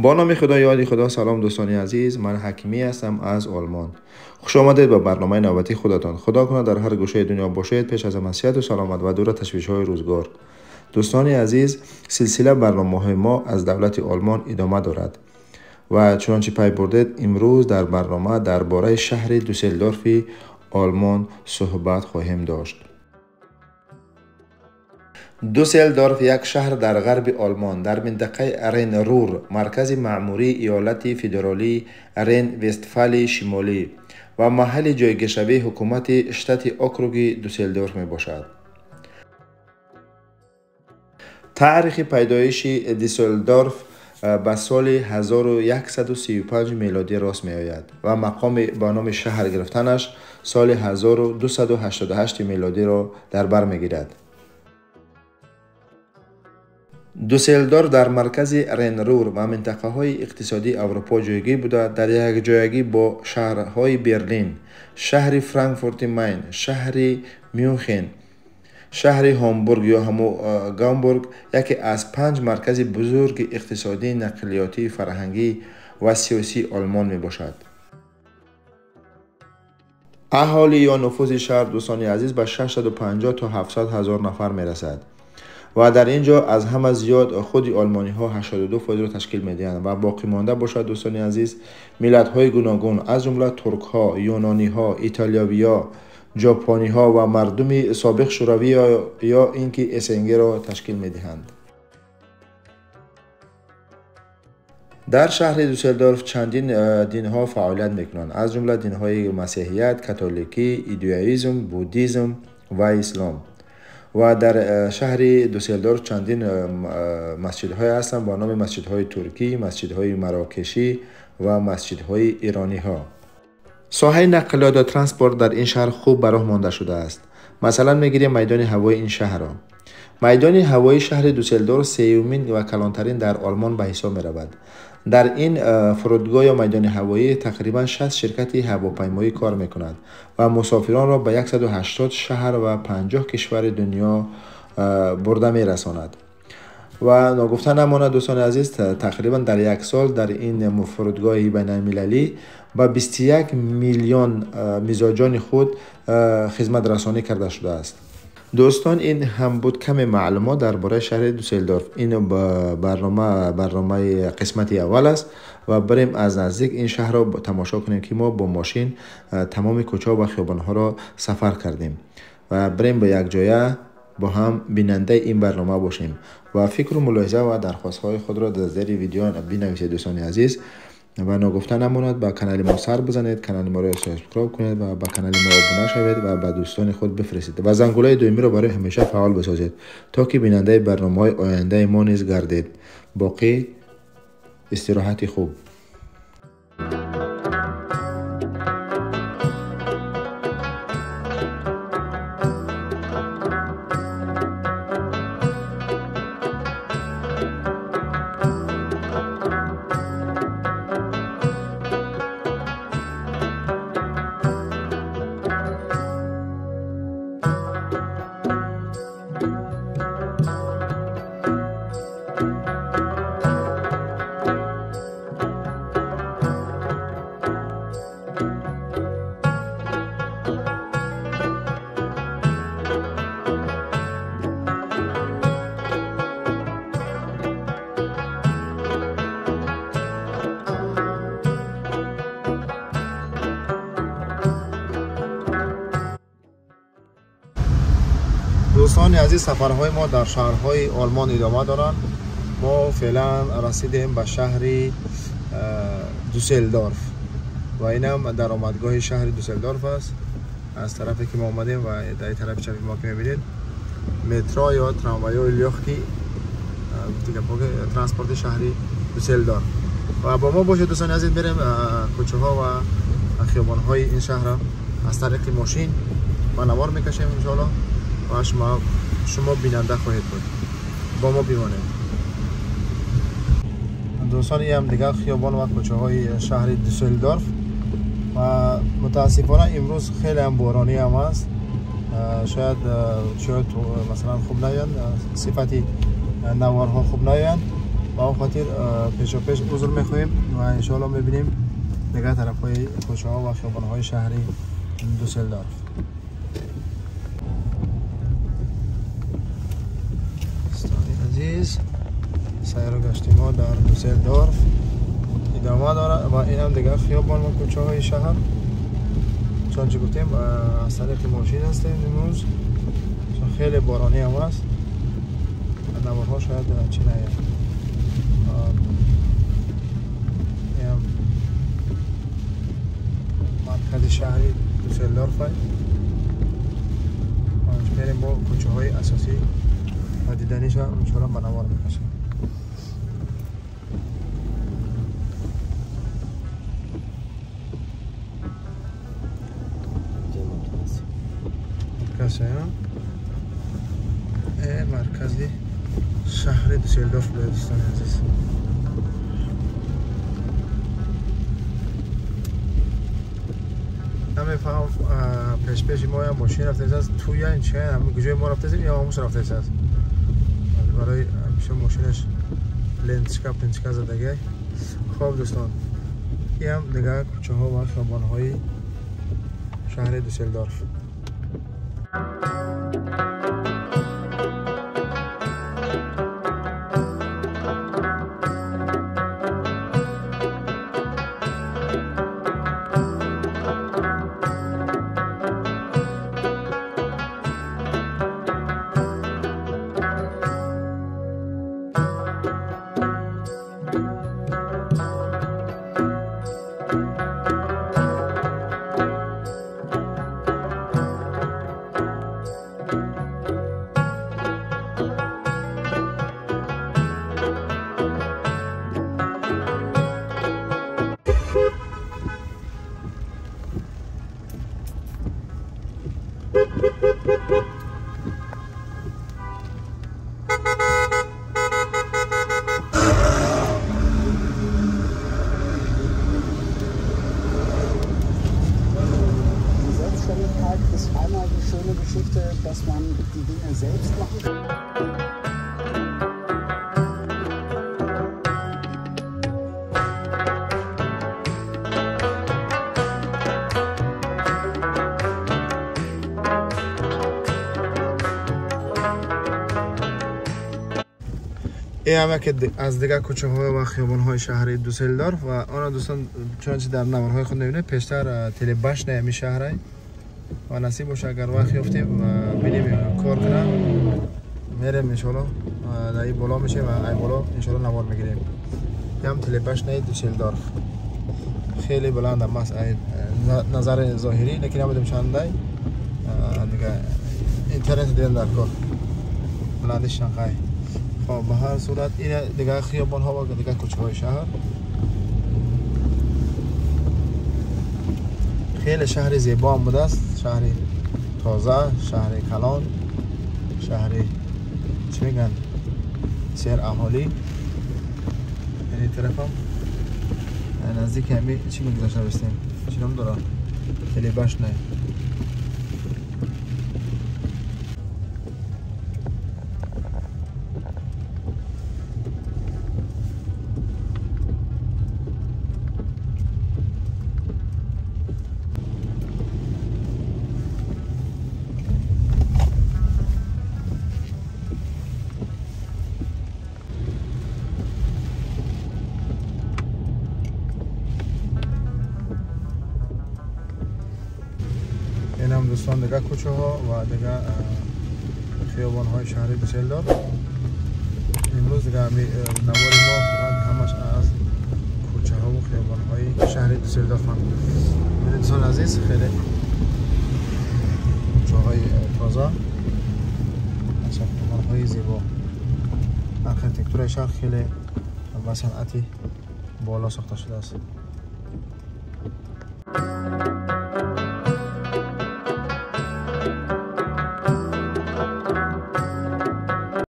Бо номи Худо, ёди Худо. Салом дӯстони азиз, ман Ҳакимӣ ҳастам аз Олмон. Хуш омадед ба барномаи навбатии худатон. Худо кунад дар ҳар гӯшаи дунё бошед, пеш аз ҳама сиҳату саломат ва дур аз ташвишҳои рӯзгор. Дӯстони азиз, силсила барномаҳои мо аз давлати Олмон идома дорад ва чунончи пай бурдед, имрӯз дар барнома дар бораи шаҳри Дюссельдорфи Олмон суҳбат хоҳем дошт. Дюссельдорф як шаҳр дар ғарби Олмон, дар минтақаи Рен-Рур, маркази маъмурии иёлати федералии Рен-Вестфалии Шимолӣ ва маҳалли ҷойгиршавии ҳукумати штати округи Дюссельдорф мебошад. Таърихи пайдоиши Дюссельдорф ба соли 1135 мелодӣ рост меояд ва мақоми ба номи шаҳр гирифтанаш соли 1288 мелодиро дар бар мегирад. Дюссельдорф дар маркази Рен-Рур ва минтақаҳои иқтисодии Аврупо ҷойгир буда, дар якҷоягӣ бо шаҳрҳои Берлин, шаҳри Франкфурти Майн, шаҳри Мюнхен, шаҳри Ҳомбург ё ҳамо Гамбург яке аз панҷ маркази бузурги иқтисодӣ, нақлиётӣ, фарҳангӣ ва сиёсии Олмон мебошад. Аҳолӣ ё нуфузи шаҳр, дӯстони азиз, ба 650 то 700 ҳазор нафар мерасад ва дар ин ҷо аз ҳама зиёд худи олмониҳо 82%-ро ташкил медиҳанд ва боқӣ монда бошад, дӯстони азиз, миллатҳои гуногун, аз ҷумла туркҳо, юнониҳо, итолиёвиҳо, ҷопониҳо ва мардуми собиқ шӯравӣ ё ин ки СНГ-ро ташкил медиҳанд. Дар шаҳри Дюссельдорф чандин динҳо фаъолият мекунанд, аз ҷумла динҳои масеҳият, католикӣ, иудаизм, буддизм ва ислом. Ва дар шаҳри Дюссельдорф чандин масҷидҳое ҳастанд бо номи масҷидҳои туркӣ, масҷидҳои марокешӣ ва масҷидҳои ирониҳо. Соҳаи нақлиёт ва транспорт дар ин шаҳр хуб ба роҳ монда шудааст. Масалан, мегирем майдони ҳавои ин шаҳрро. Майдони ҳавоии шаҳри Дюссельдорф сеюмин ва калонтарин дар Олмон ба ҳисоб меравад. Дар ин фурудгоҳ ё майдони ҳавоӣ тақрибан 60 ширкати ҳавопаймоӣ кор мекунад ва мусофиронро ба 180 шаҳр ва 50 кишвари дунё бурда мерасонад. Ва ногуфта намонад, дӯстони азиз, тақрибан дар як сол дар ин фурудгоҳи байналмилалӣ ба 21 миллион мизоҷони худ хизматрасонӣ карда шудааст. Дӯстон, ин ҳам буд каме маълумот дар бораи шаҳри Дюссельдорф. Ин барномаи қисмати аввал аст ва барем аз наздик ин шаҳрро тамошо кунем, ки мо бо мошин тамоми кӯчаҳо ва хиёбонҳоро сафар кардем ва барем ба якҷоя бо ҳам бинандаи ин барнома бошем ва фикру мулоҳиза ва дархостҳои худро дар зери видео бинависед, дӯстони азиз. Ва ногуфта намонад, ба канали мо сар бизанед, канали моро subscribe кунед ва ба канали мо обуна шавед ва ба дӯстони худ бифиристед ва зангулаи дуюмиро барои ҳамеша фаъол бисозед, то ки бинандаи барномаҳои ояндаи мо низ гардед. Боқӣ истироҳати хуб. Дӯстони азиз, сафарҳои мо дар шаҳрҳои Олмон идома доранд. Мо феълан расидем ба шаҳри Дюссельдорф ва инам даромадгоҳи шаҳри Дюссельдорф аст. Аз тарафе ки мо омадем ва дар тарафи чапи мо ки мебинед метро ё трамвайҳои лёгкий транспорти шаҳри Дюссельдорф. Ва бо мо бошед, дӯстони азиз, мерем кӯчаҳо ва хиёбонҳои ин шаҳрро аз тариқи мошин ба навор мекашем иншоаллоҳ ва шумо бинанда хоҳед буд. Бо мо бимонед. Дӯстон, ин ҳам дигар хиёбон ва кӯчаҳои шаҳри Дюссельдорф ва мутаассифона имрӯз хеле ҳам боронӣ ҳам аст. Шояд масалан хуб наоянд, сифати наворҳо хуб наоянд. با اون خاطر پیشاپیش عذر میخواهیم و انشالله میبینیم دیگه طرف های کوچه ها و خیابان های شهری دوسلدورف. دوستان عزیز، سیر و گشت ما در دوسلدورف ادامه داره و این هم دیگه خیابان و کوچه های شهر. چون گفتیم از طریق ماشین هستیم امروز، چون خیلی بارانی هم هست، نوارها شاید چی نیاد. مرکز شهری دوسلدورف میریم با کوچه های اساسی و دیدنیش انشاءالله به نوار میکشیم. مرکز شهر دوسلدورف دوستان عزیز. نمیفهم پیش پیش ما هم ماشین رفته است توی این چه هم کجای ما رفته است یا هموش رفته است. برای همیشه ماشینش لنچکا پنچکا زدگی. خب دوستان، این هم دیگه کوچه ها و خیابان های شهر دوسلدورف. Ist einmal die schöne Geschichte, dass man die Dinge selbst machen kann. این همه که از دیگه کوچه های و خیابان های شهر دوسلدورف. و آن دوستان چنانچه در نوارهای خود میبینید پیشتر تلبش نه شهر و نصیب باشه اگر وقت یافتیم و بینیم کار کنم میریم انشالله در این بالا میشه و این بالا انشالله نوار میگیریم. هم تلبش نه دوسلدورف خیلی بلند هم است نظر ظاهری، لیکن هم چنده دیگه اینترنت دیدن در کار بلندش شنقای. خب به هر صورت این دیگه خیابان ها و دیگه کوچه های شهر. خیلی شهر زیبا هم بوده است، شهر تازه، شهر کلان، شهر چی میگن سیر اهالی. این طرف هم نزدیک همی چی میگذاشته بستیم چی نام داره خیلی باش نه. دوستان دیگه کوچه ها و دیگه خیابان های شهر دوسلدورف. امروز دیگه نوار ما فقط همش از کوچه ها و خیابان های شهر دوسلدورف هم. دوستان عزیز خیلی کوچه های تازه، ساختمان های زیبا، ارخیتکتور شهر خیلی با صنعتی بالا ساخته شده است.